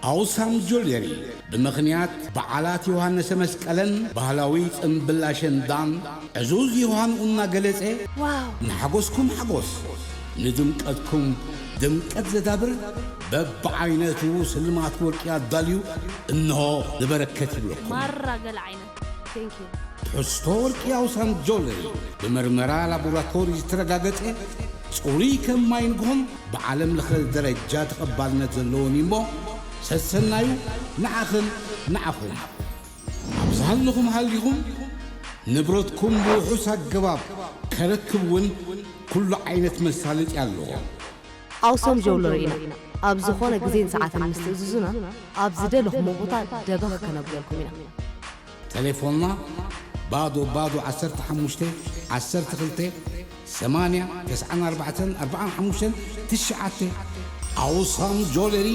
ኣውሳም ጆለሪ ብምኽንያት በዓላት ዮሃንሰ መስቀለን ባህላዊ ጽምብል ኣሸንዳን ዕዙዝ ዮሃንኡ እናገለጸ፣ ዋው! ንሓጎስኩም ሓጎስ፣ ንድምቀትኩም ድምቀት ዘዳብር በብዓይነቱ ስልማት ወርቂ ኣዳልዩ እንሆ ንበረከት ይብለኩም። ማራ ገለ ዓይነት። Thank you። ትሕዝቶ ወርቂ ኣውሳም ጆለሪ ብመርመራ ላቦራቶሪ ዝተረጋገጸ ጽሩይ ከም ማይ ንግሆን ብዓለም ለኸ ደረጃ ተቐባልነት ዘለዎን እዩ እሞ ሰሰናዩ ንዓኽን ንዓኹም። ኣብ ዝሃለኹም ሃሊኹም ንብረትኩም ብውሑስ ኣገባብ ከረክብ እውን ኩሉ ዓይነት መሳለጢ ኣለዎ። ኣውሶም ጀውለሪ ኢና። ኣብ ዝኾነ ግዜን ሰዓትን ምስ ትእዝዙና፣ ኣብ ዝደለኹሞ ቦታ ደበኽ ከነብለልኩም ኢና። ተሌፎንና ባዶ ባዶ ዓሰርተ ሓሙሽተ ዓሰርተ ክልተ ሰማንያ ተስዓን ኣርባዕተን ኣርባዓን ሓሙሽተን ትሽዓተ። ኣውሳም ጆለሪ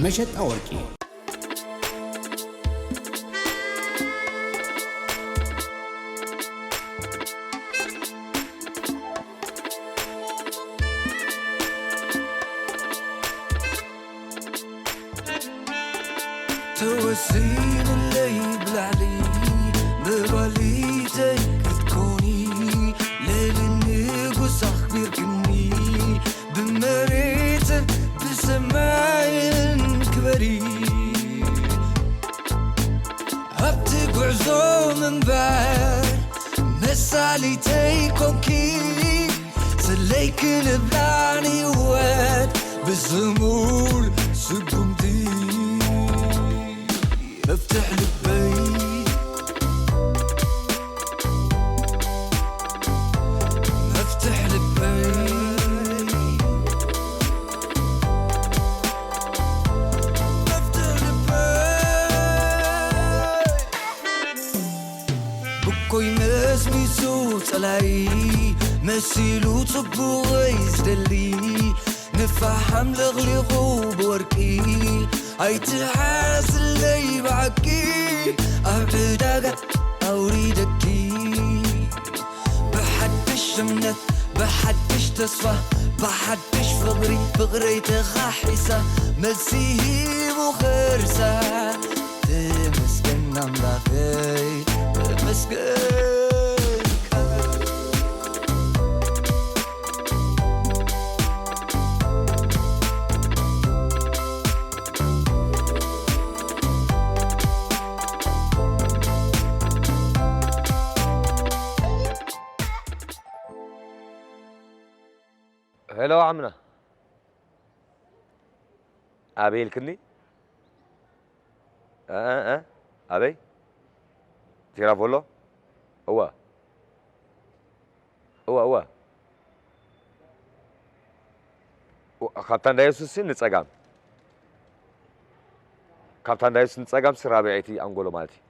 መሸጣ ወርቂ። ተወሲንለይ ብላዕሊ መባሊተይ ክትኮኒ፣ ልዕሊ ንጉስ ኣኽቢርክኒ፣ ብመሬትን ብሰማይን ክበሪ። ኣብቲ ጉዕዞ ምንባር መሳሊተይ ኮንኪ፣ ስለይ ክንብላ ንህይወት ብዝሙል ስጉምቲ። መፍትሕ ልበይ፣ መፍትሕ ልበይ፣ መፍትሕ ልበይ። ብኮይ መስሚሱ ጸላኢ መሲሉ ጽቡቕይ ዝደሊ፣ ንፋሓም ለቕሊቑ ብወርቂ ኣይትሓዝለይ ብሓቂ፣ ኣብ ዕዳጋ ኣውሪደኪ። ብሓድሽ እምነት፣ ብሓድሽ ተስፋ፣ ብሓድሽ ፍቕሪ፣ ፍቕረይ ተኻሒሳ፣ መልሲ ሂቡ ኸርሳ። ተመስገን ኣምላኸይ፣ ተመስገን። ሄሎ ዓምና። ኣበይ ኢልክኒ? እ፣ እ፣ እ? ኣበይ? ቲራቮሎ? እወ። እወ፣ እወ። እወ፣ ካብታ እንዳ የሱስ ንጸጋም። ካብታ እንዳ የሱስ ንጸጋም ራብዐይቲ ኣንጎሎ ማለት እዩ።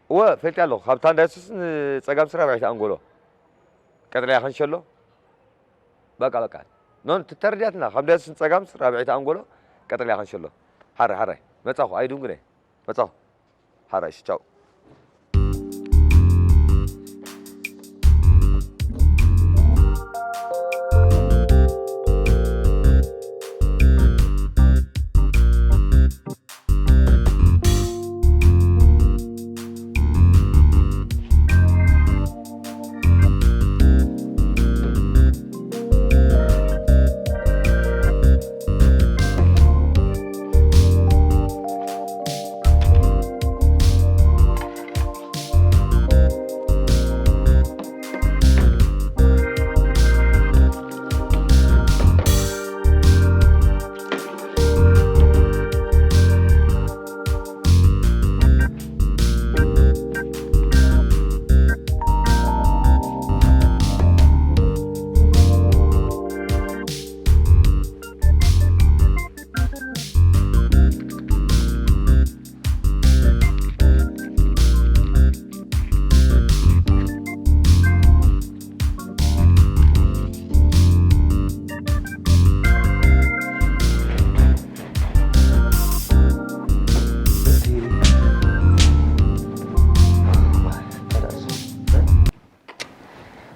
እወ፣ ፈልጥያ ኣለኹ። ካብታ እንዳ የሱስ ንጸጋም ራብዐይቲ ኣንጎሎ። ቀጠልያ ኸንሸሎ። በቃ፣ በቃ። ኖን፣ ተረዲኣትና። ካብ እንዳ የሱስ ንጸጋም ራብዐይቲ ኣንጎሎ፣ ቀጠልያ ኸንሸሎ። ሓራይ፣ ሓራይ። መጻኹ፣ ኣይድንጉነ። መጻኹ። ሓራይ፣ እሺ፣ ቻው።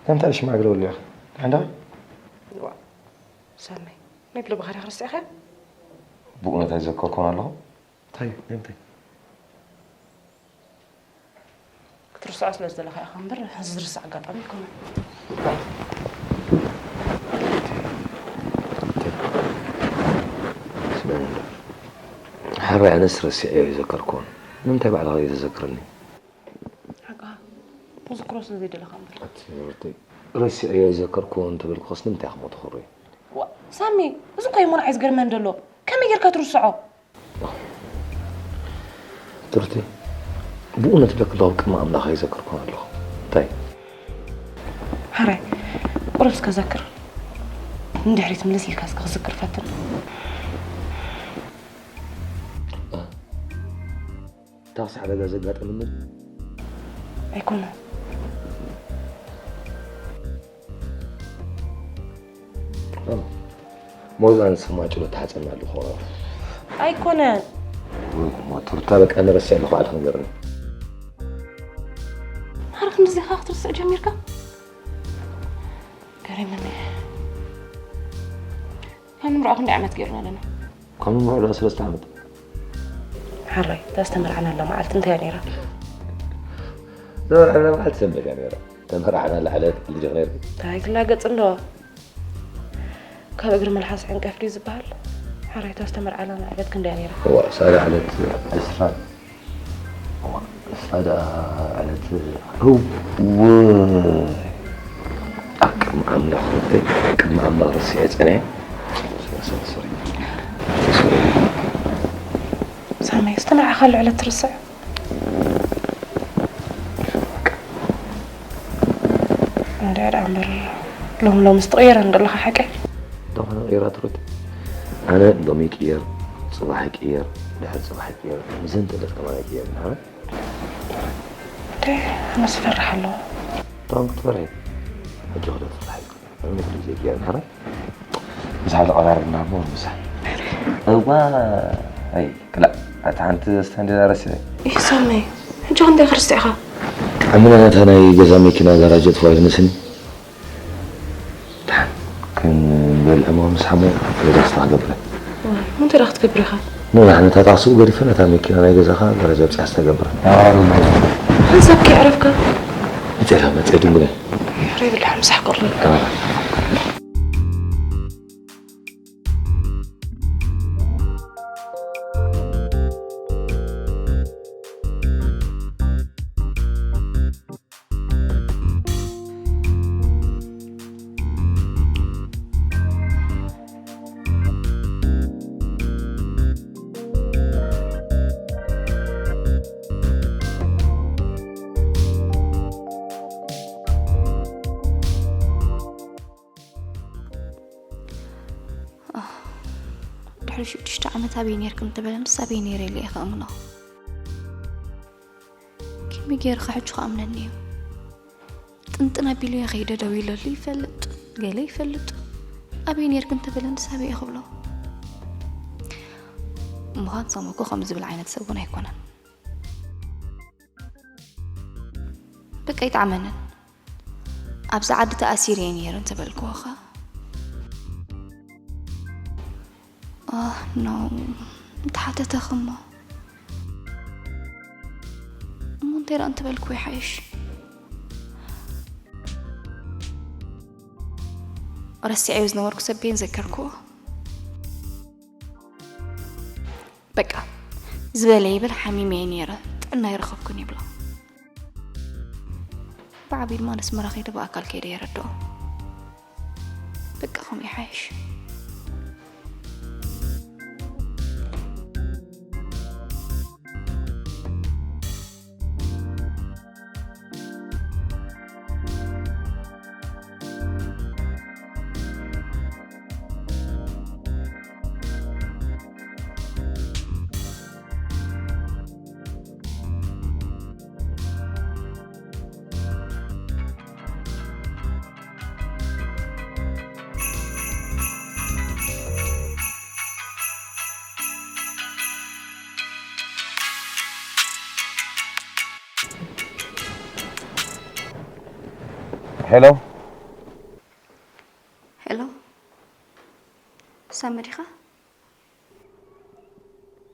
ከምታ ሽማግለ ወልያ። ዓንዳ? ዋ፣ ሰመይ፣ ናይ ብሎ ባህሪ ክርስቲያኸ? ብእውነት ኣይዘከርኩን ኣለኹ። እንታይ እንታይ ክትርስዖ ስለ ዝደለኻ ኢኻ እምበር፣ እዚ ዝርሳዕ ኣጋጣሚ ኣይኮነን። ስምዕኒ እንዶ፣ ሓራይ ኣነስ ረሲዐዮ ኣይዘከርኩን። ንምንታይ ባዕልኻ ዘይተዘክረኒ? ሓቅኻ፣ ክዝክሮ ስለ ዘይደለኻ እምበር። ኣቲ ሩተይ፣ ረሲዐዮ ኣይዘከርኩን እንተበልኩኸስ ንምንታይ ኢኻ ሞተኹሪ? ዋ፣ ሳሚ፣ እዚ እኮ እዩ ሞርዓይ ዝገርመን ዘሎ። ከመይ ጌርካ ትርስዖ? ትርቲ፣ ብእውነት ብለኪ ኣለኹ፣ ቅድሚ ኣምላኽ ኣይዘከርኩን ኣለኹ። እንታይ? ሓራይ፣ ቁሩብ እስከ ዘክር። ንድሕሪት ምልስ ኢልካ እስከ ክዝክር ፈትን። ታኽሲ ሓደጋ ዘጋጠመኒ ኣይኮነን። ሞዛ ንስማ ጭሎ ተሓፀና ኣለኹ። ኣይኮነን። ወይ ጉድ፣ ሞተር እታ በቃ ንረስዕ ኣለኹ፣ ባዕልኺ ንገርኒ። ማዕረ ክንድዚ ኢኻ ክትርስዕ ጀሚርካ? ገሪሙኒ። ካብ ንምርዖ ክንደይ ዓመት ገይሩና ኣለና? ካብ ንምርዖ ደኣ ሰለስተ ዓመት። ሓራይ፣ እታ ዝተመርዓናላ መዓልቲ እንታይ እያ ነይራ? ዝተመርዓናላ መዓልቲ ሰንበት እያ ነይራ። ተመርዓናላ ዕለት ቀልዲ ዲኺ ነይርኪ? እንታይ ትላገጽ እንዶ? ካብ እግሪ መልሓስ ዕንቀፍ ድዩ ዝበሃል? ሓራይ፣ እታ ዝተመርዓናላ ዕለት ክንደይ እያ ነይራ? እዋ፣ ሳላ ዕለት ዕስራን እዋ፣ እሳ ደኣ ዕለት፣ እወ፣ ኣብ ቅድሚ ኣምላኽ፣ ኣብ ቅድሚ ኣምላኽ ረሲዐ ጸኒሐ። ሶሪ፣ ሶሪ፣ ሶሪ። ሶሪ። ሳመይ፣ ዝተመርዓኻሉ ዕለት ትርስዕ? እንድዒ ደኣ እምበር፣ ሎሚ ሎምስ ትቕየር እንዶ ኣለኻ ሓቀይ? እንታይ ኮነ ቅየራ ትሩት? ኣነ ሎሚ ይቅየር፣ ጽባሕ ይቅየር፣ ድሕሪ ጽባሕ ይቅየር፣ ምዘን ተለት ከማን ኣይቅየር፣ ንሓ? እንዴ፣ ኣነስ እፈርሕ ኣለኹ። እንታይ ክትፈርሒ? ሕጂ ክደ ትፍርሒ? ኣነ ግዜ ይቅየር፣ ንሓ? ምስ ሓደ ቀራርብና እሞ ምሳሕ። እዋ፣ ኣይ፣ ክላእ፣ ኣታ ሓንቲ ስታንድ ረሲዐ። ይሰመይ፣ ሕጂ ክንደይ ክርስቲ ኢኻ? ዓምና ነታ ናይ ገዛ መኪና ጋራጅ ኣጥፍኦ ኢልኒ ስኒ። ደሓን ክንበልዕ እሞ ምስ ሓሙ ገዛ ክገብረ። እሞ እንታይ ደኣ ክትገብር ኢኻ? ንብላሕ ነታ ጣቕስኡ ገዲፈ ነታ መኪና ናይ ገዛኻ ጋራጅ ኣብጺሓ ስተገብረ። ሓንሳብ ከይዕረፍካ? መጺኣ መጺኣ ድንጉለ። ሕረ ይብልሕ ምሳሕ ቅርብ። ድሕሪ ሽዱሽተ ዓመት ኣበይ ነይርክን እንተበለንስ ኣበይ ነይረ ኢለ እየ ክእምኖ። ከመይ ገይሩ ኸ ሕጂ ክኣምነኒ እዩ? ጥንጥን ኣቢሉ እየ ከይደ ደዊለሉ ይፈልጥ፣ ገለ ይፈልጥ። ኣበይ ነይርክን እንተበለንስ ኣበይ እየ ክብሎ? እሞ ኻን ሳሞ እኮ ከምኡ ዝብል ዓይነት ሰብ እውን ኣይኮነን። በቃ ኣይጠዓመንን። ኣብዚ ዓዲ ተኣሲረ እየ ነይረ እንተበልክዎ ኸ? ኣህ፣ ኖ። እንተሓተተኺ እሞ። እሞ እንታይ ደኣ እንተበልክዎ ይሓይሽ? ረሲዐዮ ዝነበርኩ ሰብ እየ ዘከርክዎ። በቃ፣ ዝበለ ይበል፣ ሓሚመ እየ ነይረ፣ ጥዕና ኣይረኸብኩን ይብሎ። ብዓብዩ ድማ ነስመራ ከይደ ብኣካል ከይደ የረድኦ። በቃ፣ ከምኡ ይሓይሽ። ሄሎ። ሄሎ፣ ሳሚ ዲኻ?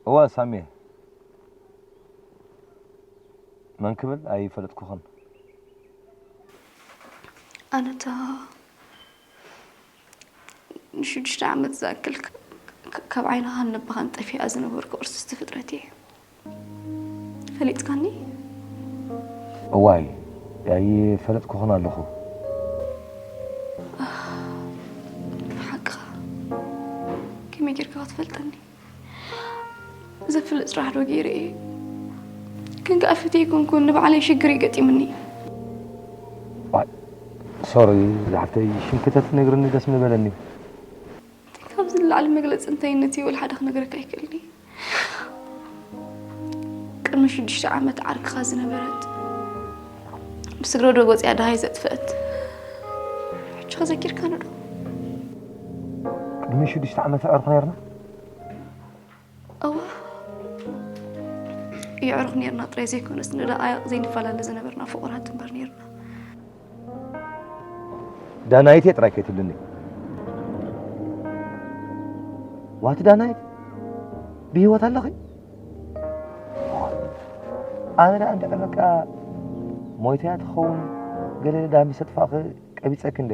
እዋ ሳሚ፣ መን ክብል ኣይፈለጥኩኽን። ኣነታ ንሽዱሽተ ዓመት ዝኣክል ክ- ክ- ካብ ዓይንኻን ልብኻን ጠፊኣ ዝነበርኩ ቅርስስቲ ፍጥረት እየ። ፈሊጥካኒ? እዋይ፣ ኣይፈለጥኩኽን ኣለኹ። ሓቅኻ፣ ከመይ ጌርካ ክትፈልጠኒ? ዘፍልጥ ስራሕ ዶ ገይረ እየ? ግን ከኣ ፈትየ ኣይኮንኩን፣ ንባዕለይ ሽግር እዩ ገጢሙኒ። ዋይ፣ ሶሪ ዝሓፍተይ፣ ሽምኪ ተትነግርኒ ደስ ምበለኒ። ካብዚ ንላዕሊ መግለጺ እንታይነት እዩ ወላ ሓደ ክነግረካ ኣይክእልን እየ። ቅድሚ ሽዱሽተ ዓመት ዓርክኻ ዝነበረት፣ ብስግረ ዶ ወጺኣ ደሃይ ዘጥፍአት፣ ሕጂ ከ ዘኪርካኒ ዶ? ቅድሚ ሽዱሽተ ዓመት ኣዕሩኽ ነርና? እዋ፣ የዕሩኽ ነርና ጥራይ ዘይኮነስ፣ ንደቓይቕ ዘይንፈላለ ዝነበርና ፍቑራት እምበር ነርና። ዳናይት እየ ጥራይ ከይትብልኒ። ዋቲ ዳናይት፣ ብህይወት ኣለኺ? ኣነ ደኣ እንድሕር በቃ ሞይተያ ትኸውን፣ ገለ ዳሚ ሰጥፋኺ ቀቢጸኪ እንደ።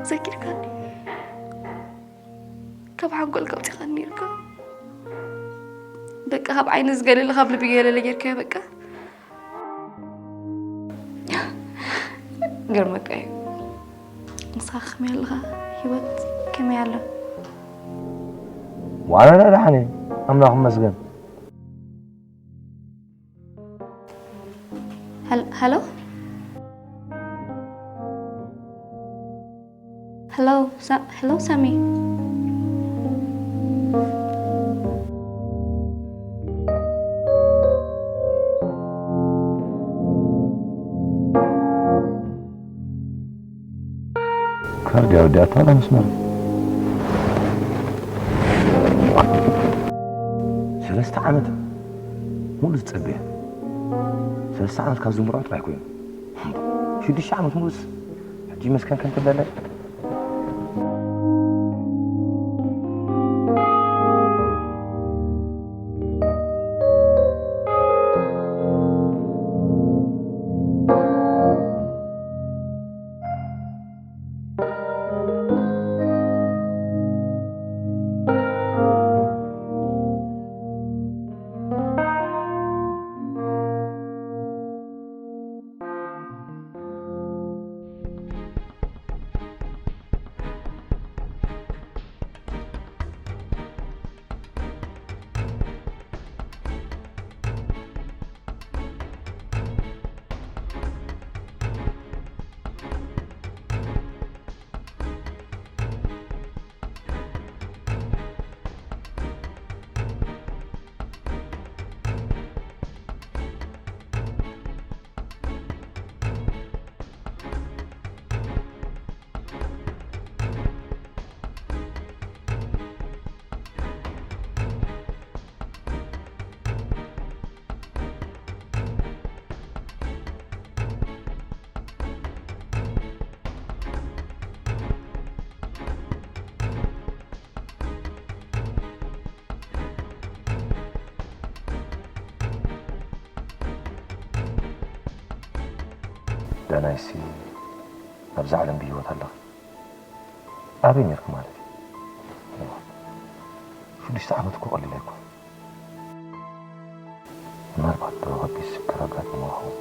ዘኪርካኒ? ካብ ሓንጎል ከውፂኻኒ ነይርካ። በቃ ካብ ዓይኒ ዝገለለ ካብ ልቢ ገለለ ጌርካዮ በቃ። ግርመካ እዩ። ንስኻ ከመይ ኣለኻ? ህይወት ከመይ ኣላ? ዋላ ደሓን እየ፣ ኣምላኽ ይመስገን። Hel- hello? Hello, Sa- hello, Sammy. ካርድ ኣወዲኣቶ ኣላ መስመር። ሰለስተ ዓመት ሙሉ ዝጸበየ። ሰለስተ ዓመት ካብ ዝምርዖ ጥራይ ኮይኑ። ሽዱሽተ ዓመት ሙሉስ ሕጂ መስከን ከም ትብለለይ። ዳናይሲ ኣብዛ ዓለም ብህይወት ኣለኺ? ኣበይ ነርኪ ማለት እዩ? ሽዱሽተ ዓመት እኮ ቀሊል ኣይኮን። ምናልባት ዶ ከቢድ ሽግር ኣጋጢምዋ ይኸውን?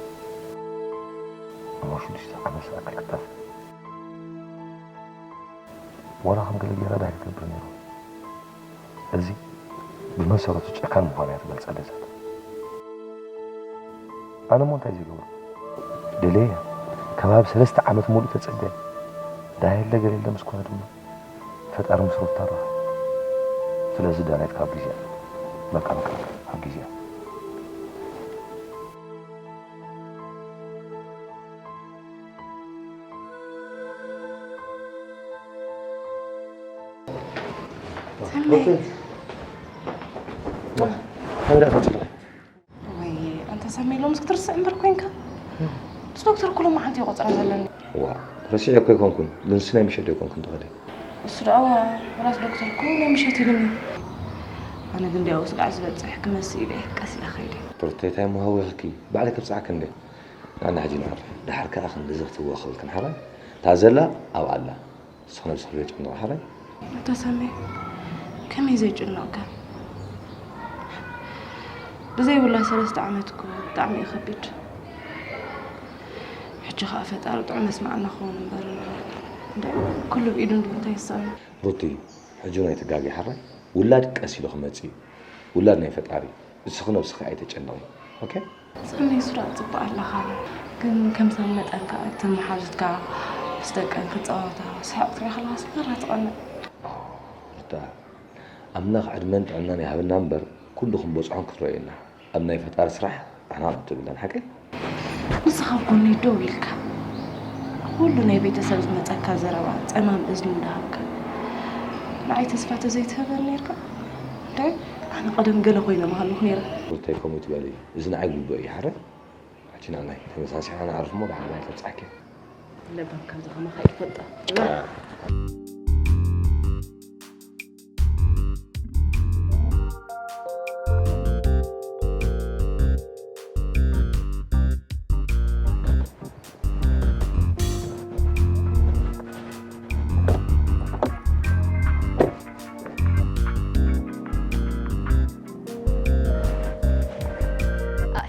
እሞ ሽዱሽተ ዓመት ዝኣክል ክታፈ ዋላ ከም ገለ ጌራ ዳይ ክገብር ነይሩ። እዚ ብመሰረቱ ጨካን ምዃኑ እያ ትገልጸለይ ዘላ። ኣነ እሞ እንታይ ዝገብሮ? ደለየ ከባቢ ሰለስተ ዓመት ሙሉእ ተጸበየ። ዳይ የለ ገለ የለ ምስ ኮነ ድማ ፈጣሪ ምስ ሩታ ረኸ። ስለዚ ዳናይት ካብ ግዜኣ በቃ በቃ ካብ ግዜኣ። ሰናይ። ወይ ኣንታ ሳሚ ሎምስ ክትርስዕ እምበር ኮንካ። ምስ ዶክተር ኩሉ መዓልቲ ይቆጽራ ዘለኒ። ዋ፣ ረሲዐ እኮ ኣይኮንኩን፣ ግን ናይ ምሸት ኣይኮንኩን ተኸደ። ንሱ ደኣ ራስ ዶክተር እኮ ናይ ምሸት ኢሉኒ። ኣነ ግን እንዲያው ስጋዕ ዝበጽሕ ክመስ ኢለ ቀስ ኢለ ኸይደ። ሩተይ፣ እንታይ እሞ ሃዊኽኪ? ባዕለ ከብጽሓኪ እንደ። ንዓና ሕጂ ንዓርፍ። ደሓር ከኣ ክንዲ ዘኽትዎ ክብል ክንሓራ። እታ ዘላ ኣብኣ ኣላ። ንስኺ ነብስኺ ዘይጨንቕ ሓራይ። ኣታ ሳሚ፣ ከመይ ዘይጭንቕ ከ? ብዘይብላ ሰለስተ ዓመት እኮ ብጣዕሚ እዩ ከቢድ። ሕጂ ኸኣ ፈጣሪ ጥዑም መስማዕና ክኸውን እምበር፣ እንደ ኩሉ ብኢዱ እንዶ እንታይ ይሳኖ? ሩቲ፣ ሕጂ ናይ ትጋገ ሓራይ። ውላድ ቀስ ኢሉ ክመጽእ እዩ። ውላድ ናይ ፈጣሪ። ንስኺ ነብስኺ ኣይተጨንቒ። ኦኬ? ጸመይ፣ ሱራ ጽቡቕ ኣለኻ፣ ግን ከምዛ መጠንካ እተን መሓዙትካ ምስ ደቀን ክጻወታ ስሕቕ ትሪኢ ከለኻስ መራ ትቐንእ። ሩታ፣ ኣምላኽ ዕድመን ጥዕናን ይሃበና እምበር ኩሉ ክንበጽሖን ክንረእዮ ኢና። ኣብ ናይ ፈጣሪ ስራሕ ኣሕናቕ ትብለን ሓቀይ? ንስኻ ኣብ ጎነይ ደው ኢልካ፣ ኩሉ ናይ ቤተሰብ ዝመጸካ ዘረባ ጸማም እዝኒ እንዳሃብካ፣ ንዓይ ተስፋ ተዘይትህበኒ ነርካ። እንታይ? ኣነ ቀደም ገለ ኮይነ ምሃለኹ ነይረ። ሩተይ፣ ከምኡ ትበሊ፣ እዚ ንዓይ ግቡእ እዩ። ሓረ፣ ሕጂ ንዓናይ ተመሳሲሕና ንዓርፍ እሞ፣ ደሓር ባይ ተብጻሕኪ። ለባም ከምዚ ከማኻ ይፈልጦ።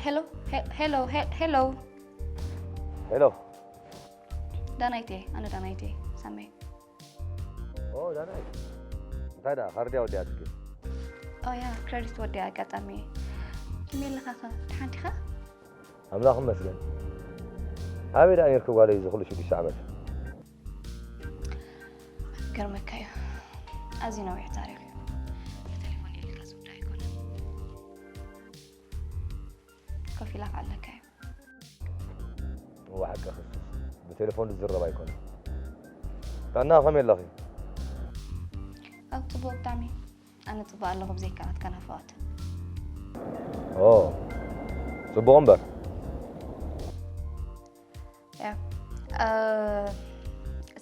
ሄሎ፣ ሄሎ፣ ሄሎ። ሄሎ። ዳናይቴ፣ ኣነ ዳናይቴ፣ ሳሜ። ኦ፣ ዳናይት። እንታይ ደኣ፣ ካርድያ ወዲኣትኪ? ኦ ያ፣ ክረዲት ወዲኣ ኣጋጣሚ። ከመይ ኣለኻ ኸ? ደሓን ዲኻ? ኣምላኽ ይመስገን። ኣበይ ደኣ ነርኪ ጓለይ እዚ ኩሉ ሽዱሽተ ዓመት? ገርመካ እዩ። ኣዝዩ ነዊሕ ታሪኽ እዩ። ብቴሌፎን ኢልካ ዝውዳእ ኣይኮነን። ኮፍ ኢላ ክዓለካ እዩ። እወ፣ ሓቅኺ። ብቴሌፎን ዝዝረብ ኣይኮነን። ጥዕና ከመይ ኣለኺ? ኣብ ጽቡቕ ብጣዕሚ። ኣነ ጽቡቕ ኣለኹ፣ ብዘይካ ናትካ ናፍቖት። ኦ፣ ጽቡቕ እምበር። ያ፣ እ፣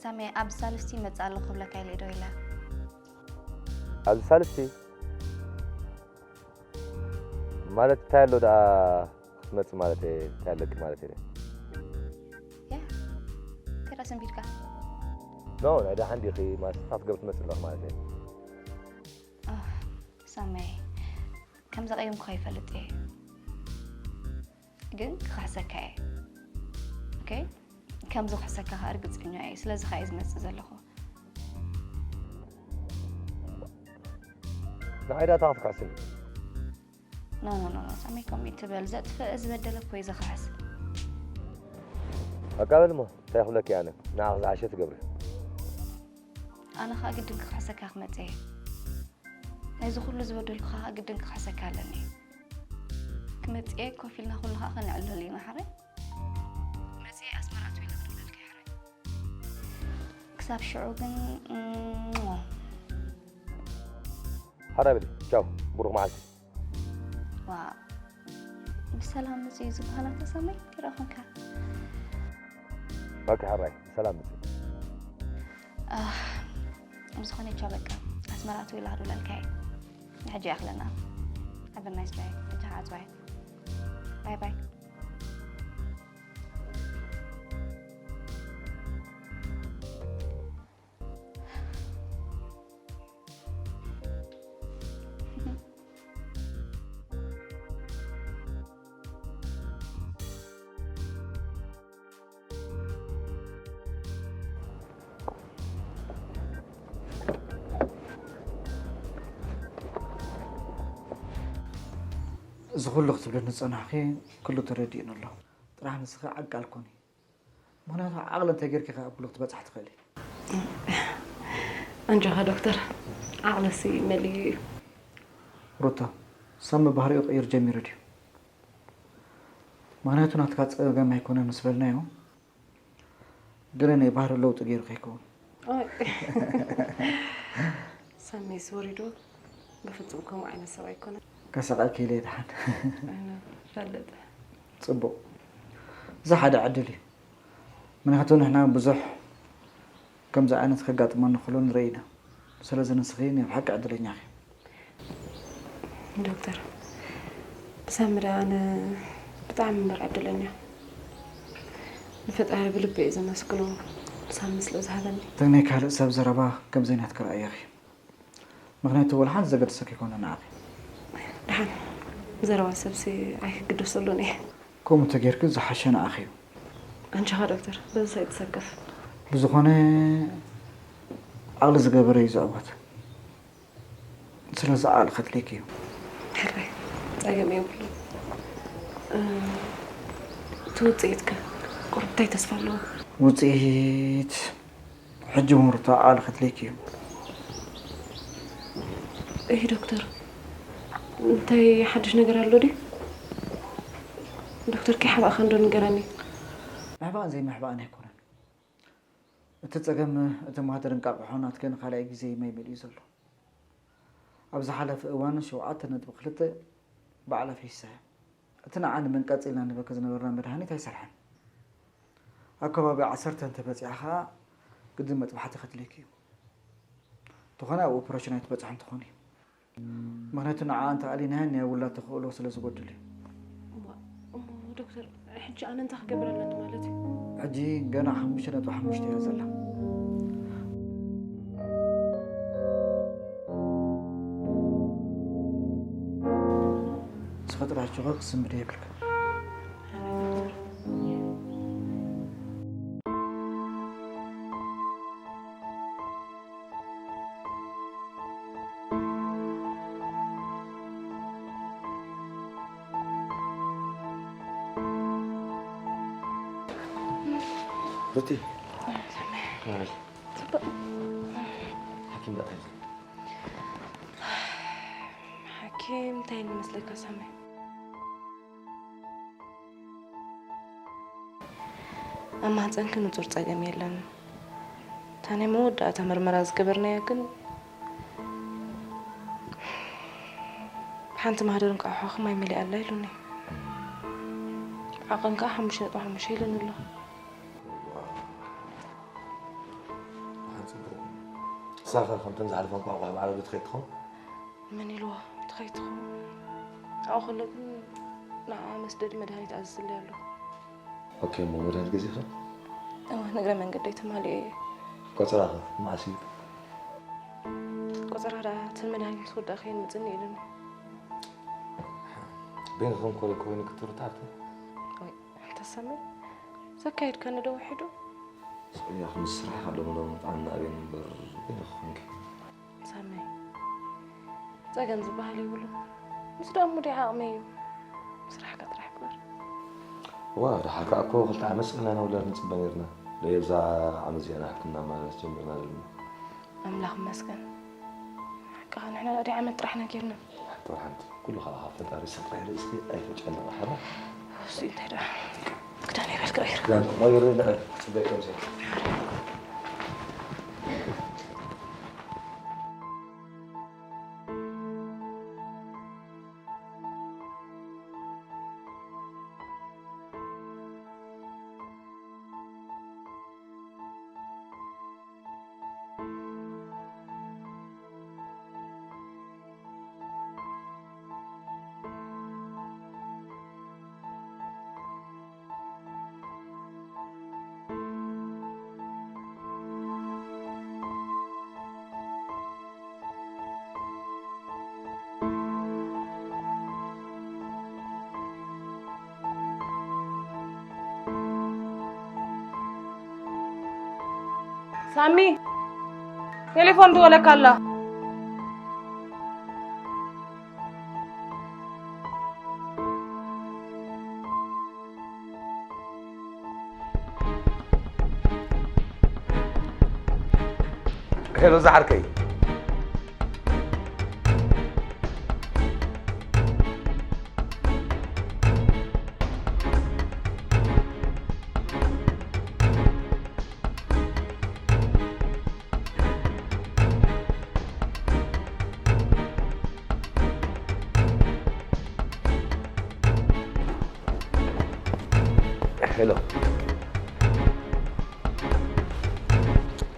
ሳሚ፣ ኣብ ሳልስቲ ይመጽእ ኣለኹ ክብለካ ኢለ ዶ ኢለ። ኣብዚ ሳልስቲ? ማለት እንታይ ኣሎ ደኣ ክትመጽእ ማለት እየ፣ እንታይ ኣለኪ ማለት እየ። ያ፣ ከዳ ሰንቢድካ? ኖ፣ ናይ ደሓን ዲኺ ማለት እንታይ ክትገብሪ ትመጽእ ኣለኺ ማለት እየ። ኣህ፣ ሳመይ፣ ከም ዘቐየምኩኻ ይፈልጥ እየ። ግን ክኽሕሰካ እየ። ኦኬ? ከም ዝኽሕሰካ ከኣ ርግጸኛ እየ። ስለዚ ከኣ እየ ዝመጽእ ዘለኹ። ንዓይ ዳታ ክትክሕስኒ? ኖ፣ ኖ፣ ኖ፣ ኖ፣ ሳሚ፣ ከምኡ ይትበል። ዘጥፍእ ዝበደለ እኮ እዩ ዝኽሕስ። በቃ በል እሞ፣ እንታይ ክብለኪ ኣነ? ንዓኺ ዝሓሸ ትገብሪ። ኣነ ኸኣ ግድን ክኽሕሰካ ክመጽእ እየ። ነዚ ኩሉ ዝበደልኩኻ ኸኣ ግድን ክኽሕሰካ ኣለኒ። ክመጽእ እየ፣ ኮፍ ኢልና ኩሉ ኸኣ ከነዕልል ኢና፣ ሓራይ? መጽእ ኣስመራ ኣትው ኢለ ክድውለልካ እየ፣ ሓራይ። ክሳብ ሽዑ ግን፣ እም፣ ሓራይ በሊ፣ ቻው፣ ብሩኽ መዓልቲ። ዋእ፣ ብሰላም ምጽእ እዩ ዝበሃል ኣታ ሳመይ፣ ይረኽብካ። ኦኬ፣ ሓራይ፣ ብሰላም ምጽእ። ኣህ፣ ብዝኾነ ቻው፣ በቃ፣ ኣስመራ ኣትው ኢለ ክድውለልካ እየ። ንሕጂ ይኣኽለና። Have a nice day። ሕጂ ኸዓ ጽባሕ። ባይ ባይ። እዚ ኩሉ ክትብለኒ ዝጸናሕኪ ኩሉ ተረዲኡኒ ኣሎ። ጥራሕ ንስኺ ዓቃል ኩኒ። ምኽንያቱ ዓቕሊ እንተጌርኪ ከኣ ኣብ ኩሉ ክትበጽሒ ትኽእሊ። ኣንጆኻ ዶክተር፣ ዓቕለሲ መሊኡ እዩ። ሩታ፣ ሳሚ ባህሪኡ ክቕይር ጀሚሩ ድዩ? ምኽንያቱ ናትካ ጸገም ኣይኮነን ምስ በልናዮ፣ ገለ ናይ ባህሪ ለውጢ ገይሩ ከይከውን። ኣይ። ሳሚስ ወሪዱ፣ በፍጹም ከምኡ ዓይነት ሰብ ኣይኮነን። ከሳቕየኪ ኢለ እየ ደሓን። ኣይነ፣ ፈልጥ። ጽቡቕ። እዚ ሓደ ዕድል እዩ። ምኽንያቱ ንሕና ብዙሕ ከምዚ ዓይነት ከጋጥመኒ ከሎ ንርኢ ኢና። ስለዚ ንስኺ ናይ ብሓቂ ዕድለኛ ኢኺ። ዶክተር፣ ብሳሚ ደኣ ኣነ ብጣዕሚ እምበር ዕድለኛ። ንፈጣሪ ብልቢ እየ ዘመስግኖ ብሳሚ ስለ ዝሃበኒ። እቲ ናይ ካልእ ሰብ ዘረባ ከም ዘይናትኪ ረኣየኺ። ምኽንያቱ ወላ ሓንቲ ዘገድሰኪ ኣይኮነን ንዓኺ። ደሓን፣ ዘረባ ሰብሲ ኣይክግደሰሉን እየ። ከምኡ እንተጌርኪ ዝሓሸ ንዓኺ እዩ። ኣንቺ ኸ ዶክተር፣ በዚ ኣይትሰከፍ። ብዝኾነ ዓቕሊ ዝገበረ እዩ ዝዕወት። ስለዚ ዓቕሊ ከድልየኪ እዩ። ሕራይ፣ ጸገም የብሉን። እ፣ እቲ ውጽኢት ከ ቁሩብ እንታይ ተስፋ ኣለዎ? ውጽኢት ሕጂ እውን ሩታ ዓቕሊ ከድልየኪ እዩ። እይ ዶክተር፣ እንታይ ሓድሽ ነገር ኣሎ ድዩ? ዶክተር ከይሓባእኻ እንዶ ንገረኒ። ምሕባእን ዘይምሕባእን ኣይኮነን። እቲ ጸገም እቲ ማህደር እንቃቕሖ ናትኪ ንኻልኣይ ግዜ ማይ መሊኡ ዘሎ። ኣብ ዝሓለፈ እዋን ሸውዓተ ነጥቢ ክልተ ባዕላ ፈይሳ እያ። እቲ ንዓ ንምንቃጽ ኢልና ንበኪ ዝነበርና መድሃኒት ኣይሰርሐን። ኣብ ከባቢ ዓሰርተ እንተበጺሓ ኸኣ ግድን መጥባሕቲ ከድልየኪ እዩ። እንተኾነ ኣብ ኦፕሬሽን ኣይትበጽሕን ትኾኒ። ምኽንያቱ ንዓኣ እንተኣሊናያ ናይ ውላድ ተኽእሎ ስለ ዝጎድል እዩ። እሞ ዶክተር፣ ሕጂ ኣነ እንታይ ክገብር ኣለኒ ማለት እዩ? ሕጂ ገና ሓሙሽተ ነጥቢ ሓሙሽተ እያ ዘላ። ንስኺ ጥራሕ ጆኸር ክትስምድዮ የብልክን። ሩቲ፣ ሓኪም ዳኣ እንታይ ኢሉ? ሓኪም እንታይ ኢሉ መስለካ ሳሚ? ኣብ ማህፀንኪ ንፁር ፀገም የለን። እታ ናይ መወዳእታ መርመራ ዝገበርናያ ግን ሓንቲ ማህደር እንቋቑሖ ማይ መሊኣ ኣላ ኢሉኒ። ዓቐን ከዓ ሓሙሽተ ነጥቢ ሓሙሽተ ኢሉኒ ኣሎ። ንሳ ኸ ከምተን ዝሓለፋ እንቋቑሖ ማዕረ ዶ ትኸይድ ትኸውን? መን ኢልዋ ትኸይድ ትኸውን? ኣብኡ ከሎ ግን ንዓ መስደዲ መድሃኒት ኣዝዝለይ ኣለኹ። ኦኬ፣ እሞ መድሃኒት ገዚእኻ? እወ፣ ንእግረ መንገደይ ተማሊኤ እየ። ቆጸራኸ መዓስ እዩ? ቆጸራ ደኣ እተን መድሃኒት ምስ ወዳእክየን ምጽኒ ኢሉኒ። በይንኽን ኮለል ኮይኑ ክትርታዕቲ? ወይ፣ ኣንታ ሳሚ፣ ዘካየድካኒ ዶ ውሒዱ? ሶፊያ፣ ምስ ስራሕኻ ሎሚ ሎሚ ጥዕና ኣበይን እምበር በይንኺ ኮንኪ። ሳሚ፣ ጸገም ዝበሃል የብሉን። ምስ ደኣ ሙዲ ዓቕመይ እዩ። ስራሕካ ጥራሕ ግበር። እዋ፣ ደሓር ከኣ እኮ ክልተ ዓመት ስቕ ኢልና ኢና ውላድ ንጽበ ነይርና። ደየብዛ ዓመት እዚኣ ኢና ሕክምና ማለት ጀሚርና ዘለና። ኣምላኽ ይመስገን። ሓቅኻ ንሕና ደኣ ዓመት ጥራሕ ኢና ጌርና። ሓንቲ ወር ሓንቲ። ኩሉ ከኣ ካብ ፈጣሪ ስቕ ጥራሕ ርእስኺ ኣይተጨነቒ ሓራ። እሱ እንታይ ደኣ? ክዳን ይበል ክቕይር። ክዳን ቀይሪ፣ ንዕል፣ ጽበይ ከምዚ። ሳሚ፣ ቴሌፎን ትወለካ ኣላ። ሄሎ፣ ዝዓርከይ። ሄሎ።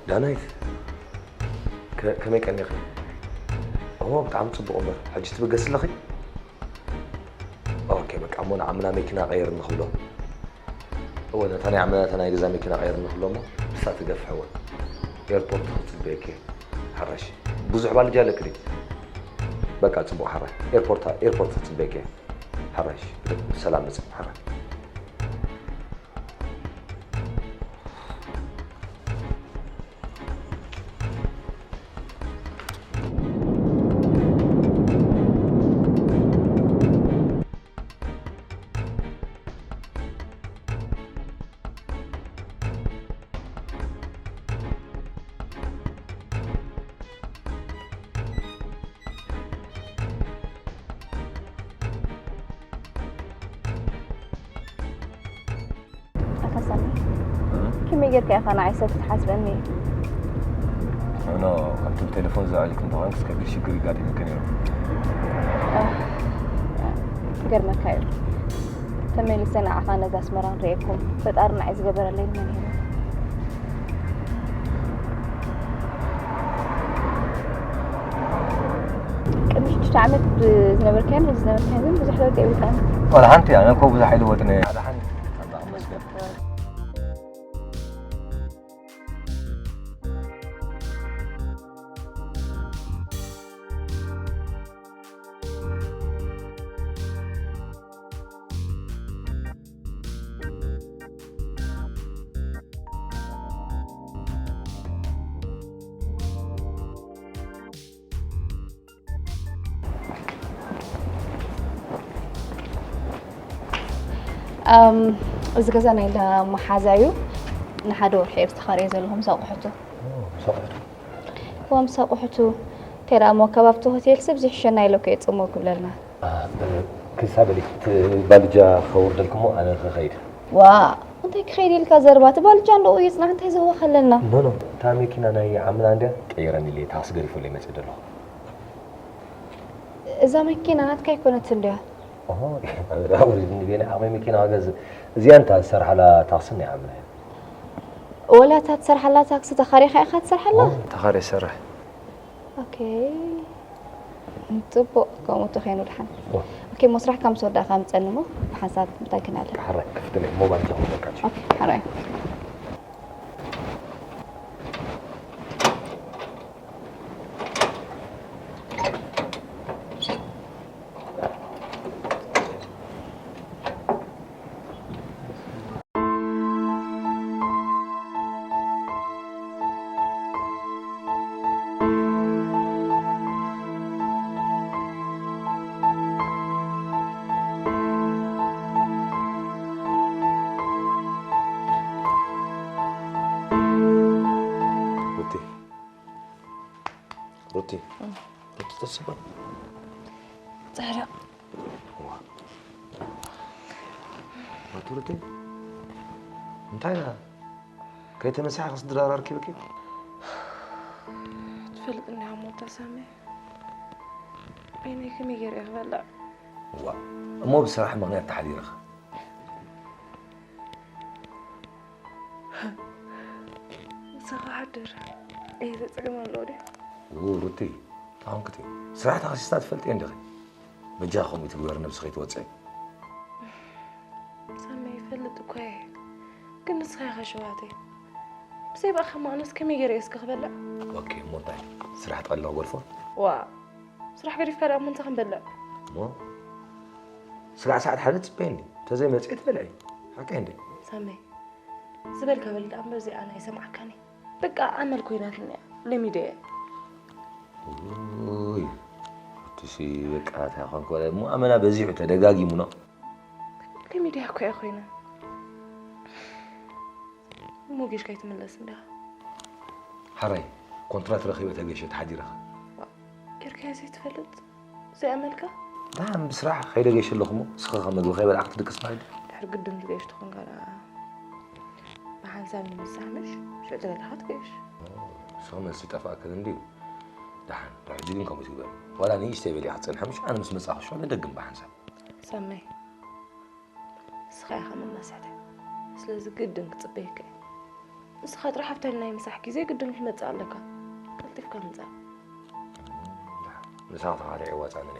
ዳናይት፣ ከ- ከመይ ቀኒኺ? እሞ ብጣዕሚ ጽቡቕ እምበር፣ ሕጂ ትብገሲ ኣለኺ? ኦኬ፣ በቃ እሞ ንዓምና መኪና ቀይር ንኽብሎ። እወ፣ ነታ ናይ ዓምና፣ ነታ ናይ ገዛ መኪና ቀይር ንኽብሎ እሞ ንሳ ትገፍሕዎ። ኤርፖርት ክትጽበየኪ። ሓራሽ። ብዙሕ ባልጃ ኣለኪ ድዩ? በቃ ጽቡቕ ሓራይ። ኤርፖርት፣ ኤርፖርት ክትጽበየኪ። ሓራሽ። ብሰላም መጽእ ሓራይ። ኣታ ሳሚ፣ ከመይ ጌርካ ኢኻ ንዓይ ሰብ ክትሓስበኒ? ኖ፣ ከምቲ ብቴሌፎን ዝኣልክ እንተኾንክስ ከቢድ ሽግር ይጋጥመካ ነይሩ። እ፣ ክገርመካ እዩ። ተመሊሰ ንዓኻ ነዛ ኣስመራ ንርእየኩም ፈጣሪ ንዓይ ዝገበረለይ ንመን ይህቦ? ቅድሚ ሽዱሽተ ዓመት ዝነበርካዮን ሕጂ ዝነበርካዮን ግን ብዙሕ ለውጢ የብልካን። ዋላ ሓንቲ፣ ኣነ እኮ ብዙሕ ኣይለወጥን እየ። ሓደ ሓንቲ፣ ኣምላኽ ይመስገን። ኣም፣ እዚ ገዛ ናይ እንዳ መሓዛ እዩ። ንሓደ ወርሒ እየ ዝተኻረየ ዘለኹ ምስ ኣቑሑቱ። ኦ፣ ምስ ኣቑሑቱ? እዎ፣ ምስ ኣቑሑቱ። እንታይ ደኣ እሞ፣ ከባብቲ ሆቴል ሰብ ዝሕሸና ኢለ እኮ እየ ጽምው ክብለልና። እ፣ ክሳበሊ፣ እቲ ባልጃ ከውርደልኩሞ ኣነ ክኸይድ። ዋ፣ እንታይ ክኸይድ ኢልካ ዘረባ? እቲ ባልጃ እንደኡ እዩ፣ ጽናሕ፣ እንታይ ዘወኸለና? ኖ፣ ኖ፣ እታ መኪና ናይ ዓምና እንድያ ቀይረኒ ኢለ ታክሲ ገዲፈለይ መጽእ ዘለኹ። እዛ መኪና ናትካ ኣይኮነትን ድያ? ኦሆ፣ ኣውሪድኒ ቤኒ ዓቕመይ መኪና ዋጋ እዚ-፣ እዚኣ እንታ ዝሰርሓላ ታክሲ ናይ ዓምና እያ። ወላ እታ ትሰርሓላ ታክሲ ተኻሪኻ ኢኻ ትሰርሓላ? ኦ፣ ተኻሪ ይሰርሕ። ኦኬ። ጽቡቕ፣ ከምኡ ተኾይኑ ደሓን። ኦ። ኦኬ፣ እሞ ስራሕካ ምስ ወዳእካ ምጸኒ እሞ ብሓንሳብ ምታይ ክንኣለ። ሕራይ፣ ክፍትለይ፣ ሞባይል ተኾይኑ በቃ። ኦኬ፣ ሕራይ። ሩቲ፣ ሩቲ፣ ሩቲ ተስፋ። ጻዕዳ። ዋ። ኣቱርቲ፣ እንታይ ደኣ? ከይተመሳሕኺ ስድራ ኣራርኪብኪ? ትፈልጥ እንዲኻ ሞታ ሳሚ። በይነይ ከመይ ገይረ እየ ክበልዕ? ዋ፣ እሞ ብስራሕ ምኽንያት ተሓዲርኻ? ንስኻ ሓድር። እየ ዘጽግም ኣለዎ ድዩ? ው፣ ሩቲ፣ እንታይ ኾንክቲ? ስራሕ ተኸሲስካ ትፈልጢ እንዲኺ? በጃ ከምኡ ትግበር ነብሲ ከይትወፅዒ። ሳሚ ይፈልጥ እኮ እየ። ግን ንስኻ ኢኻ ሸዋተይ። ብዘይ ብኣኻ ማእነስ ከመይ ገይረ እየ እስከ ክበልዕ? ኦኬ፣ እሞ እንታይ? ስራሕ ጠቕሊልካ ክገድፎ? ዋ፣ ስራሕ ገዲፍካ ደኣ እሞ እንታይ ክንበልዕ? እሞ ስጋዕ ሰዓት ሓደ ትጽበየኒ። እንተዘይመጺኤ ትበልዒ። ሓቀይ እንዴ? ሳሚ፣ ዝበልካ በል ደኣ እምበር እዚኣ ኣይሰምዓካን እየ። በቃ ኣመል ኮይናትኒ እያ። ለሚደ እየ። ውይ፣ እቱሲ በቃ እንታይ ኾንክ በለ እሞ ኣመና በዚሑ ተደጋጊሙ ነው። ለሚደ እኮ እያ ኮይና። እሞ ጌሽ ከይትምለስ እንዲኻ። ሓራይ፣ ኮንትራት ረኺበ ተገይሸ ተሓዲረኻ። ዋ፣ ጌርካዮ ዘይትፈልጥ? ዘይኣመልካ? ደሓን ብስራሕ ከይደ ገይሸ ኣለኹ እሞ፣ ንስኻ ኸ መግቢ ከይበላዕካ ትድቅስ ማለት ድዩ? ድሕሪ ግድን ትገይሽ ትኾንካ ደኣ፣ ብሓንሳብ ንምሳሕ ምሽ፣ ሽዑ ተበላኻ ትገይሽ። ንስኻ መልሲ ጠፋእክን እንድዩ። ደሓን፣ ድሕሪ ሕጂ ግን ከምኡ ትግበር። ዋላ ንእሽተይ በሊኻ ትጸንሐ ምሽ፣ ኣነ ምስ መጻእኩ ሽዑ ንደግም ብሓንሳብ። ሳመይ፣ ንስኻ ኢኻ መማስሕተይ። ስለዚ ግድን ክጽበየካ እየ። ንስኻ ጥራሕ ኣብታ ናይ ምሳሕ ግዜ ግድን ክትመጽእ ኣለካ። ቀልጢፍካ ምጻእ። ምሳሕ ተኻለ ይዋጻ ንለ።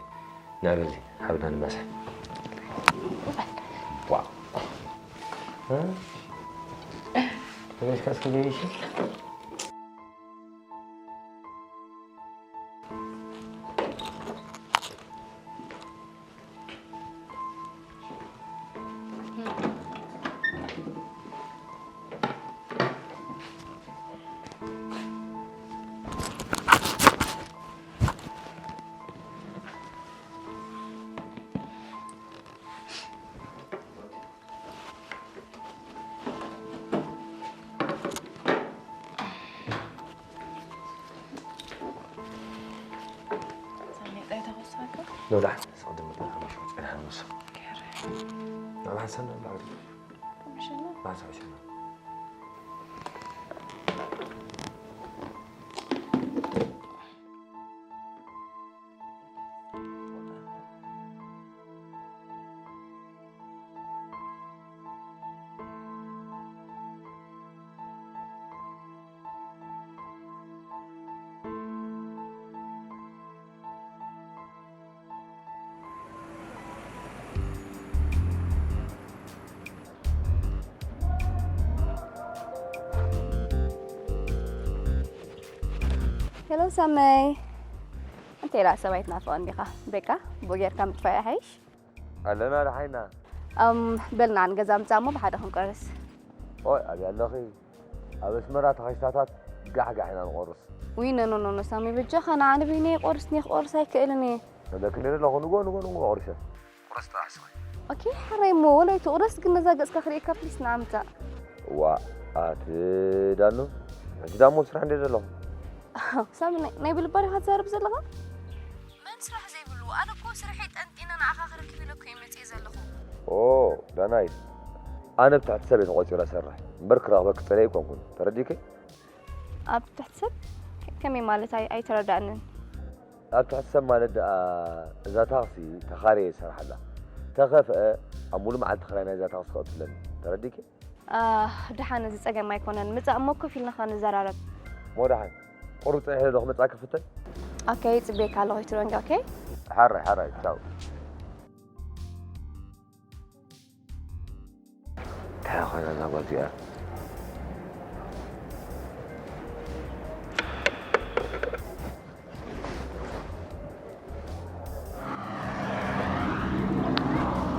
ንዕበሊ፣ ሓብና ንመሳሕ። ዋ። እ? ተመልካ እስከ ገይሽ? ሳሚ፣ እንታይ ተኸሳካ? ኖዳ፣ ስቕድም ብላ ሓሙሽ ወፅና ሓሙስ። ገይረ። ናብ ሓንሳብ ናብ ላዕሊ። ሓሙሽና? ባሳ ሓሙሽና። ሄሎ ሳመይ፣ እንታይ ደኣ ሰብኣይ ትናፍቕ እንዲኻ? በቃ ብኡ ጌርካ ምጥፋእ ይሓይሽ። ኣለና ደሓይና። እም፣ በል ንዓ ንገዛ ምጻእ እሞ ብሓደ ክንቆርስ። ኦይ፣ ኣበይ ኣለኺ? ኣብ ኣስመራ ተኸሽታታት ጋሕጋሕ ኢና ንቆርስ። ውይ፣ ኖ፣ ኖ፣ ኖ፣ ኖ፣ ሳሚ፣ በጃኻ ንዓ ንበይነይ ቆርስኒ፣ ክቆርስ ኣይክእልን እየ። እብለኪ ነይረ ኣለኹ፣ ንጎ፣ ንጎ፣ ንጎ ቆሪሰ። ቁረስ ጥራሕ ስኺ። ኦኬ፣ ሕራይ እሞ፣ ወላ ኣይትቑረስ፣ ግን ነዛ ገጽካ ክርእየካ ፕሊስ ንዓ ምጻእ። ዋ፣ ኣቲ ዳኑ፣ ሕጂ ዳሞ ስራሕ እንድየ ዘለኹ። ሳሚ፣ ናይ፣ ናይ ብልባ ዲኻ ትዛረብ ዘለኻ? መን ስራሕ ዘይብሉ? ኣነ እኮ ስርሐይ ጠንጢነ ንዓኻ ክረክብ ኢለ እኮ እየ መጺኤ ዘለኹ። ኦ፣ ዳናይት፣ ኣነ ብትሕቲ ሰብ እየ ተቖጺረ እሰርሕ፣ እምበር ክረኽበኪ ጸሊኤ ኣይኮንኩን። ተረዲእኪ? ኣብ ትሕቲ ሰብ? ከመይ ማለት? ኣይ-፣ ኣይተረዳእንን። ኣብ ትሕቲ ሰብ ማለት ደኣ፣ እዛ ታኽሲ ተኻርየ እየ ዝሰርሓላ። ተኸፍአ፣ ኣብ ሙሉእ መዓልቲ ክራይ ናይዛ ታኽሲ ከእቱ ኣለኒ። ተረዲእኪ? ኣህ፣ ደሓን፣ እዚ ጸገም ኣይኮነን። ምጻእ እሞ ኮፍ ኢልና ኸኣ ንዘራረብ። እሞ ደሓን፣ ቁሩብ ጸኒሐ ዶ ክመጻኪ ክፍተን? ኦኬ፣ ይጽበየካ ኣለኹ፣ ይትረንጋ፣ ኦኬ? ሓራይ፣ ሓራይ፣ ቻው። እንታይ ኾይና እዛ ጓል እዚኣ?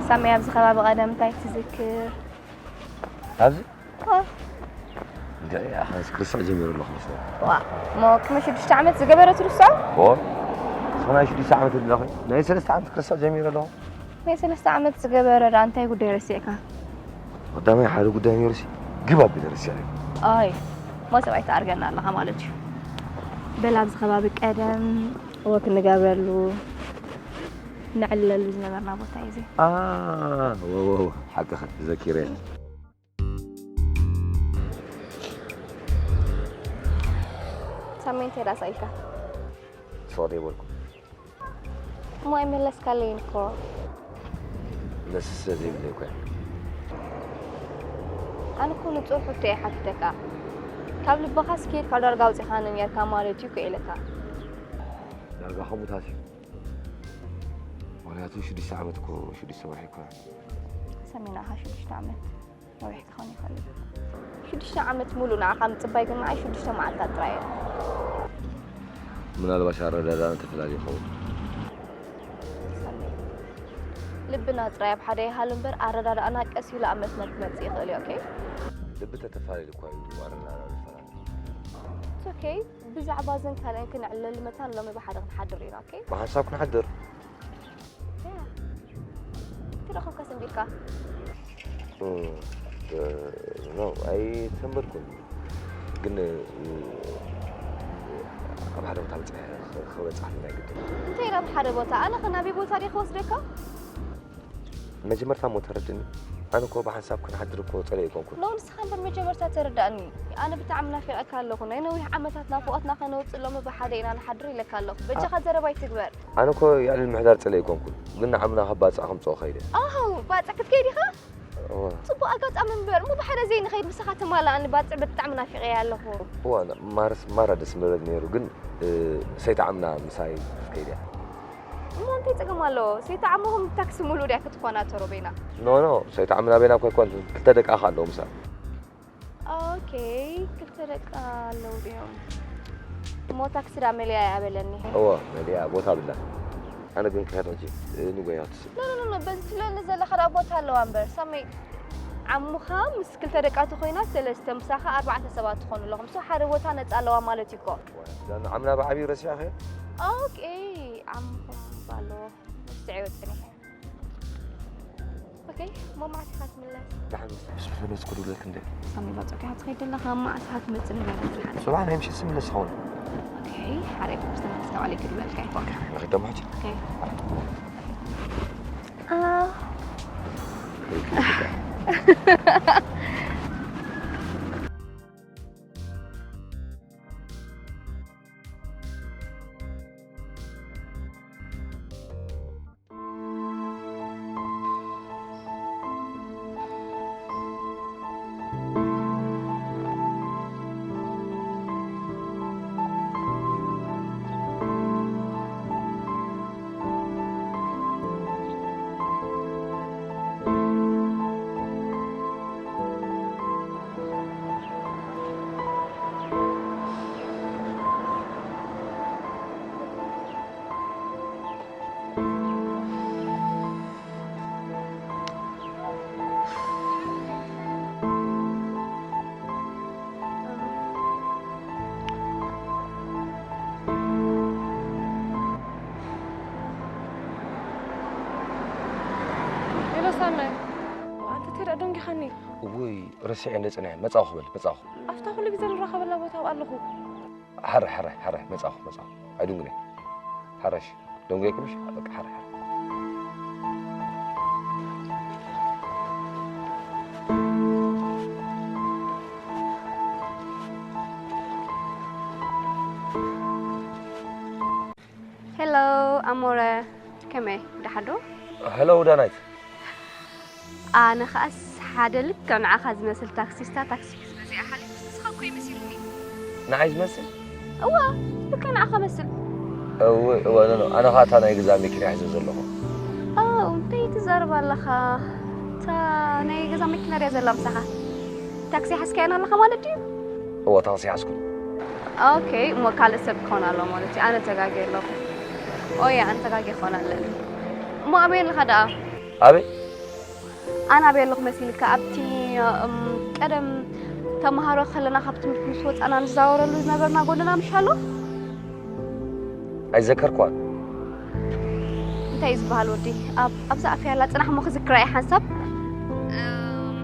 ሳሚ፣ ኣብዚ ከባቢ ቀደም እንታይ ትዝክር? ኣብዚ? ዋ። እንድዒ፣ ኣኸስ ክርስዕ ጀሚሩ ኣለኹ መስለኒ። ዋ፣ እሞ ቅድሚ ሽዱሽተ ዓመት ዝገበረ ትርስዖ? ኦ፣ እስኺ ናይ ሽዱሽተ ዓመት ኣለኺ። ናይ ሰለስተ ዓመት ክርስዕ ጀሚሩ ኣለኹ። ናይ ሰለስተ ዓመት ዝገበረ ደኣ እንታይ ጉዳይ ረሲዕካ? ቀዳማይ ሓደ ጉዳይ ነይሩሲ፣ ግብ ኣቢለ ረሲዐ። ኣይ፣ እሞ ሰብኣይ ትኣርገና ኣለኻ ማለት እዩ። በል ኣብዚ ከባቢ ቀደም ወክ ንገብረሉ፣ ነዕልለሉ ዝነበርና ቦታ እዩ እዚ። ኣ፣ ወ፣ ወ፣ ወ፣ ሓቅኺ፣ ተዘኪረ። ሳሚ እንታይ ደኣ ሳኢልካ? ስቕ ዘይበልኩ። እሞ ኣይመለስካለይን እኮ። መልሲ ስለ ዘይብለይ እኮ እየ። ኣነ እኮ ንጹር ሕቶ እየ ሓቲተካ። ካብ ልብኻስ ከይድካ ዳርጋ ኣውጺኻኒ ነርካ ማለት እዩ እኮ እየ ኢለካ። ዳርጋ ከምኡታት እዩ። ምኽንያቱ ሽዱሽተ ዓመት እኮ ሽዱሽተ ወርሒ እኮ። ሰሚናኻ ሽዱሽተ ዓመት። ነዊሕ ክኸውን ይኽእል እዩ። ሽዱሽተ ዓመት ሙሉእ ንዓኻ ምጽባይ ግን ንዓይ ሽዱሽተ መዓልታት ጥራይ እየን። ምናልባሽ ኣረዳድኣና ተፈላለዩ ይኸውን። ሰኒ፣ ልብና ጥራይ ኣብ ሓደ ይሃሉ እምበር ኣረዳድኣና ቀስ ኢሉ ኣብ መስመር ክመጽእ ይኽእል እዩ፣ ኦኬ? ልቢ ተተፈላለዩ እኳ እዩ ኣረዳድኣና ዝፈላለ። It's okay። ብዛዕባ እዘን ካልአን ክንዕለል መታን ሎሚ ብሓደ ክንሓድር ኢና፣ ኦኬ? ብሓንሳብ ክንሓድር። ያ። ትረኸብካ ሰንቢድካ? እም፣ እ፣ ኖ፣ ኣይሰንበድኩን። ግን፣ እ፣ ኣብ ሓደ ቦታ በጽሐ፣ ኽ-፣ ክበጽሓኒ ናይ ግድን። እንታይ ኢላ ኣብ ሓደ ቦታ? ኣነ ኸ ናበይ ቦታ ድየ ክወስደካ? መጀመርታ እሞ ተረድኒ። ኣነ እኮ ብሓንሳብ ክንሓድር እኮ ጸሊኤ ኣይኮንኩን። ኖ፣ ንስኻ እምበር መጀመርታ ተረዳእኒ። ኣነ ብጣዕሚ ናፊቐካ ኣለኹ። ናይ ነዊሕ ዓመታት ናፍቖትና ከነውጽእ ሎሚ ብሓደ ኢና ንሓድር ኢለካ ኣለኹ። በጃኻ ኣ- ዘረባ ኣይትግበር። ኣነ እኮ የዕልል ምሕዳር ጸሊኤ ኣይኮንኩን፣ ግን ንዓምና ካብ ባጽዕ ከምጽኦ ከይደ። ኣሃው፣ ባጽዕ ክትከይድ ኢኻ? ጽቡቕ ኣጋጣሚ እምበር፣ እሞ ብሓደ ዘይንኸይድ ምሳኻ ተማላኣኒ፣ ባጽዕ ብጣዕሚ ናፊቐያ ኣለኹ። እዋ፣ ማርስ ማራ ደስ ምበል ነይሩ፣ ግን፣ እ፣ ሰይትዓምና ምሳይ ክትከይድ እያ። እሞ እንታይ ጸገም ኣለዎ? ሰይትዓምኹም ታክሲ ሙሉእ ድያ ክትኮናተሮ በይና? ኖ፣ ኖ፣ ሰይትዓምና በይና እኮ ኣይኮነትን፣ ክልተ ደቃ ከ ኣለዎ ምሳ። ኦኬ፣ ክልተ ደቃ ኣለዉ ድዮም? እሞ ታክሲ ዳ መሊኣ እያ በለኒ። እወ፣ መሊኣ ቦታ ብላ። ኣነ ግን ክኸድ ሕጂ፣ እ፣ ንጎያ ትስእ። ኖ፣ ኖ፣ ኖ፣ ኖ፣ በዚ ትብለኒ ዘለኻ ዳ ቦታ ኣለዋ እምበር፣ ሳሚ። ዓሙኻ ምስ ክልተ ደቃ ተኾይና ሰለስተ፣ ምሳኻ ኣርባዕተ ሰባት ትኾኑ ኣለኹም። ሶ ሓደ ቦታ ነጻ ኣለዋ ማለት እዩ እኮ። ዳን ዓምና ብዓብዩ ረሲዕኻ? ኦኬ፣ ዓሙኹም ባሎ። ረሲዐዮ ጸኒሐ። ኦኬ፣ እሞ መዓስ ኢኻ ትምለስ? ደሓን ምስ፣ ምስ ተመለስኩ ክድውለልክ እንደ። ሳሚ፣ ባጽዕ ኢኻ ትኸይድ ዘለኻ፣ መዓስ ኢኻ ትመጽእ ንገረኒ። ጽባሕ ናይ ምሸት ስምለስ ይኸውን። ኦኬ፣ ሓራይ ምስ ተመለስካ ባዕለይ ክድውለልካ እየ። ኦኬ፣ ንኸይድ ደሞ ሕጂ። ኦኬ። አ። ሄሎ ሳመ፣ ኣንተ እንታይ ደኣ ደንጊኻኒ? ውይ፣ ረሲዐ እንደ ጽንሐ። መጻኹ በል፣ መጻኹ። ኣብታ ኩሉ ግዜ ንራኸበላ ቦታ ኣብኣ ኣለኹ። ሓረ፣ ሓረ፣ ሓረ፣ መጻኹ፣ መጻኹ። ኣይድንጉነ። ሓረሽ፣ ደንጉየኪ ምሽ? በቃ፣ ሓረ፣ ሓረ። ሄሎ፣ ኣሞረ፣ ከመይ? ደሓን ዶ? ሄሎ፣ ዳናይት። ኣነ ኸኣስ ሓደ ልክዕ ንዓኻ ዝመስል ታክሲስታ ታክሲ ክስበ እዚኣ ሓሊፍ ንስኻ እኮ እዩ መሲሉኒ። ንዓይ ዝመስል? እወ፣ ልክዕ ንዓኻ መስል። እወ፣ እወ፣ ኖ፣ ኖ፣ ኣነ ኸኣ እታ ናይ ገዛ መኪና ሒዘ ዘለኹ። ኣው፣ እንታይ ትዛረብ ኣለኻ? እታ ናይ ገዛ መኪና ድያ ዘላ ምሳኻ? ታክሲ ሓዝካየን ኣለኻ ማለት ድዩ? እወ፣ ታክሲ ሓዝኩ። ኦኬ፣ እሞ ካልእ ሰብ ክኸውን ኣለዎ ማለት እዩ። ኣነ ተጋግየ ኣለኹ። ኦየ፣ ኣነ ተጋግየ ክኸውን ኣለኒ። እሞ ኣበይ ኣለኻ ደኣ? ኣበይ? ኣነ ኣበይ ኣለኹ መሲልካ? ኣብቲ፣ እም፣ ቀደም ተምሃሮ ከለና ካብ ትምህርቲ ምስ ወጻና ንዛወረሉ ዝነበርና ጎደና ምሽ ኣሎ? ኣይዘከርኳን። እንታይ እዩ ዝበሃል ወዲ? ኣብ፣ ኣብዛ ኣፍያ ኣላ፣ ጽናሕ እሞ ክዝክራ እየ ሓንሳብ። እም።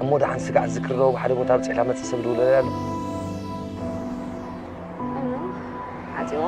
እሞ ደሓን ስጋዕ ዝክር ዶ ብሓደ ቦታ ብጽሕላ መጽእ ሰብ ድውለለያ ኣሎ? እም፣ ዓጽዋ?